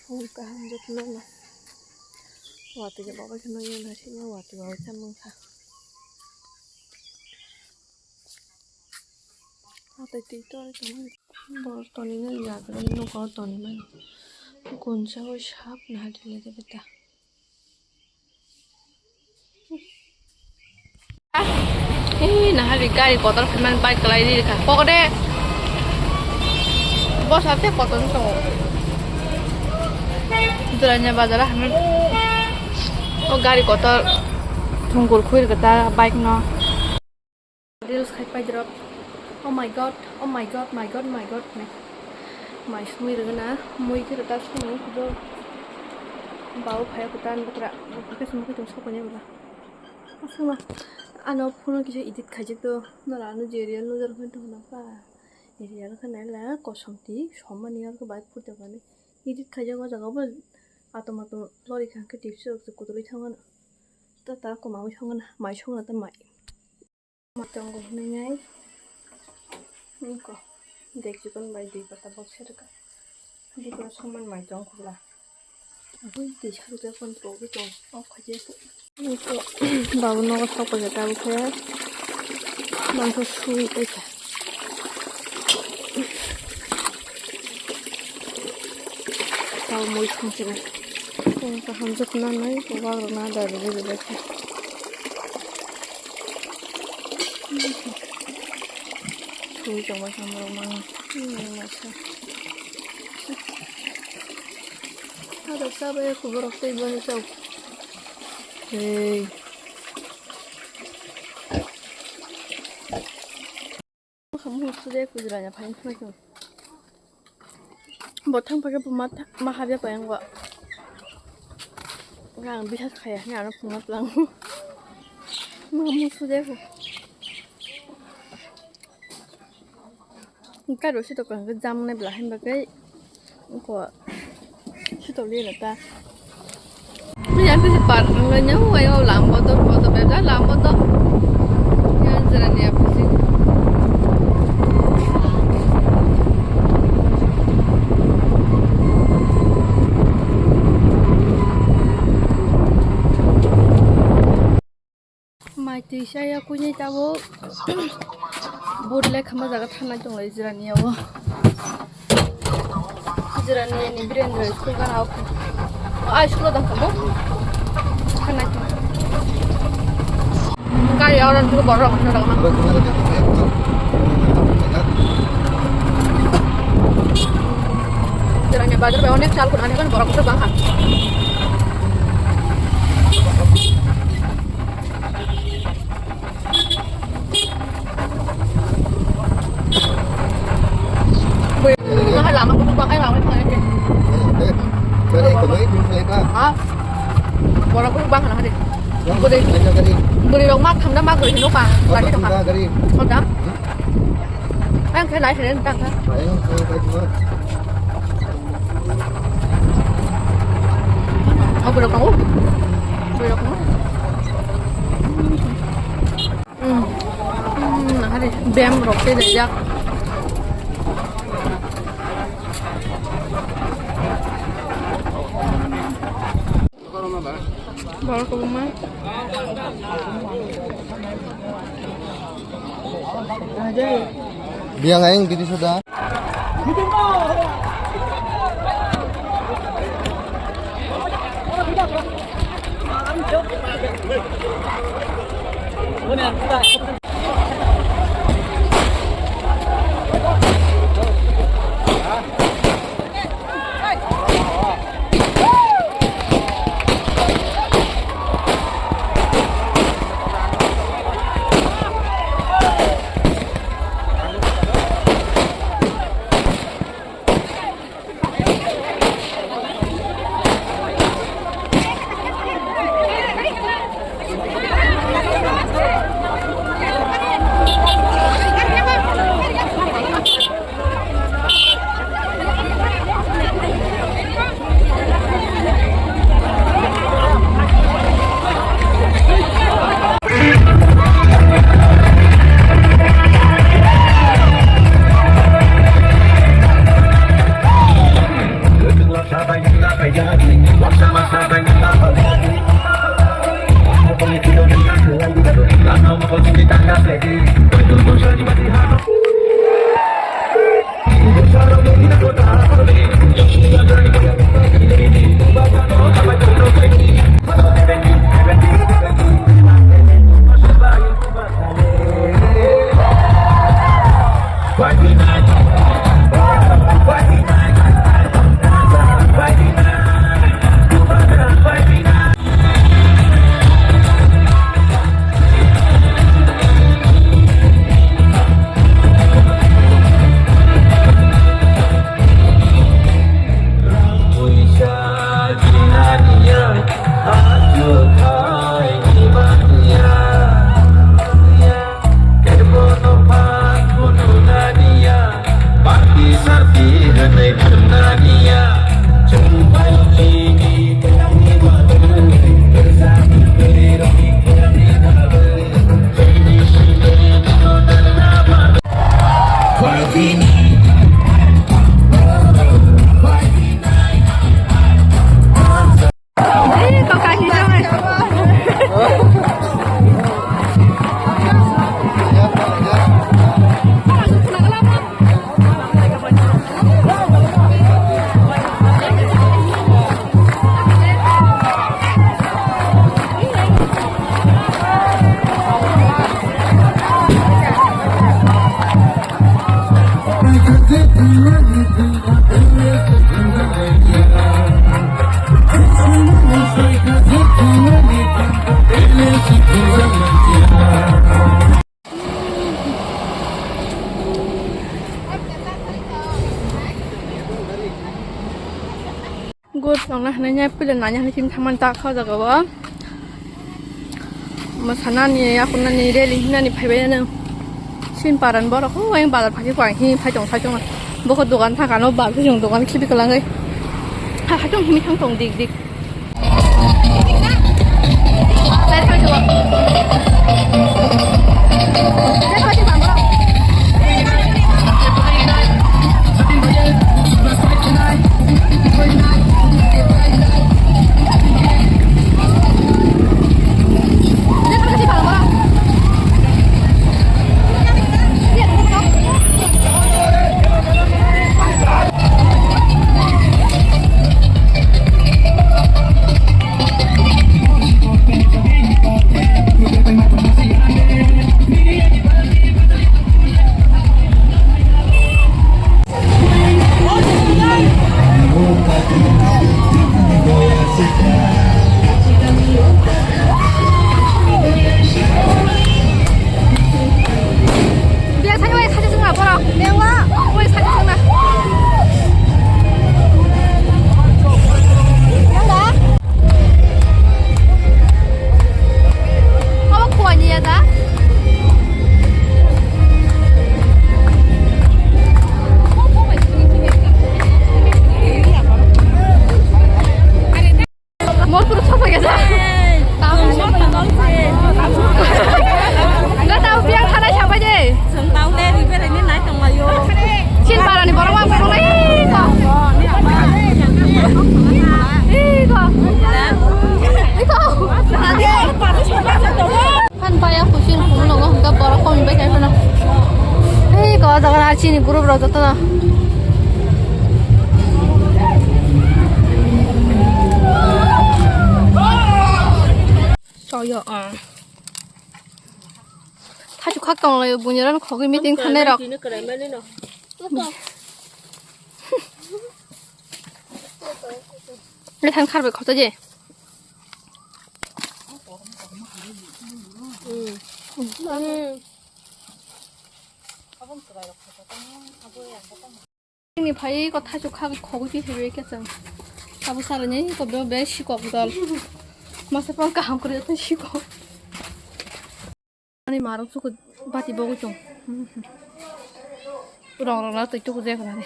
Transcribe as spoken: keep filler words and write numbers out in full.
Phung kaham jotono no. Watwi rok bai kheno yana sini watwi rok chamung kha. Watwi twi tor tongmani. Bor toni no yagra nogo toni mani. Gunsa o sap na hadi lede beta. Eh, nahari gari kotor khaimani bike kwlai ri kha. Kok de. Bosa te kotor tongo. Duranya bazar hamani. O gari kotor thungkur khuir kata bike no. Reels khai pai dirok. Oh my god, oh my god, my god, my god, ne. Mai sumui rwgana, mui khe rwta sumui kudo. Bau phaya kutan bukra, bukra sumui kutung sokoni bula. Asuma, ano phone kisa edit khaijak do, nora ano je real nujor hoi tongna pa. Real khe naila kosom ti, somani ang khe bai phut tongmani. Edit khaijak o jaga bo atom atom lori kha khe tipsi rok se kutulwi thangmano. Ta ta koma wi songna, mai songna ta mai. Matongo hinwi nai. Niko. Dek chikon bai dui pata box serka. Dikon soman mai tong khula. Bui twi saruk ya kon togwi tong. Off khaje. Niko. Babu nogo sok paja tabuk khe. Mangso sui paisa. Tau mui songchina. Kaham jotono nai, wagrokno ada rwgwi rwgwi khe. Sui tongma samrok mang. Masa. Ada sabai aku borok tei bani tau. Hei. Musu de kujra ya phain phain. Bo thang phage bo ma tha-, ma habya phain go. Ang bisas khaya ni ano phunga plang. Ma musu de ko. Ka ro si to kang jam ne bla hin ba kai. Ko. Sitoli na ta. Ni yang tu si par nang nang wai o lam botol botol bebla lam botol. Yang jera ni apa sih? Mai twi chaya kuinai tabuk. Boat le khama jaga thanai tonglai jirani o. Jirani ni Birendra school gana o. Ai school dang khamo. Thanai tong. Gari orang tu borok na dang. Jirani bazar bai onek chal kun ane kan borok tu bang ha. Bui, mahal lama ko bang ai lama ko ai. Gari ko mai dun sai ka. Ha? Borok ko bang na hari. Bui, bui rok ma tham da ma ko hino ka. Gari to ka. Gari. Ko da. Ang khe lai khe tang kha. Ang khe lai khe. Oh, borok ko. Borok ko. Hmm. Hmm, hari bem rok tei dajak. Borok kwbangma. Biyang ayang bidi suda. Bot tongna hwnwi nya pila nanya hwnwi chini thangmani ta kha o jaga o. Mosanani, yakhunani, rally hwnani phaibai nang. Sin paran borok, o, ayang bazar phai khe kwang hi phai tong, phai tong. Bokho dogan thangkha no, bal khe chwng dogan khibi kwlangwi. Ha, ha, tong himi thang tong dik dik. Biya thani bai khaja sung na borok. Lewa. Oi khaja sung na. Nang da? Abo khuani ya da? Mol puro sopai gajak. Hey, tamo sopai gajak. Enggak tahu biang sana siapa je? Sentau deh, di bere ini naik tong mayo. Chin parani borok ma borok nai ko. Ih ko. Ih ko. Phan paya kuchin kuno nogo hingke borok kom bai kai phano. Ei ko jaga na chini group rok joto no. Soyo, ah. Thachu khak tong lai bunyi ran khogwi meeting khanai rok. Ni than kharbai khota je. Ni phai ko thachu khak khogwi pi hiwi khe chwng. Abo sarani ko be be sikok dol. Masa pang kaham kori to sikok. Ani marok chuku bati bogwi tong. Rong rong la twi tuku jek nani.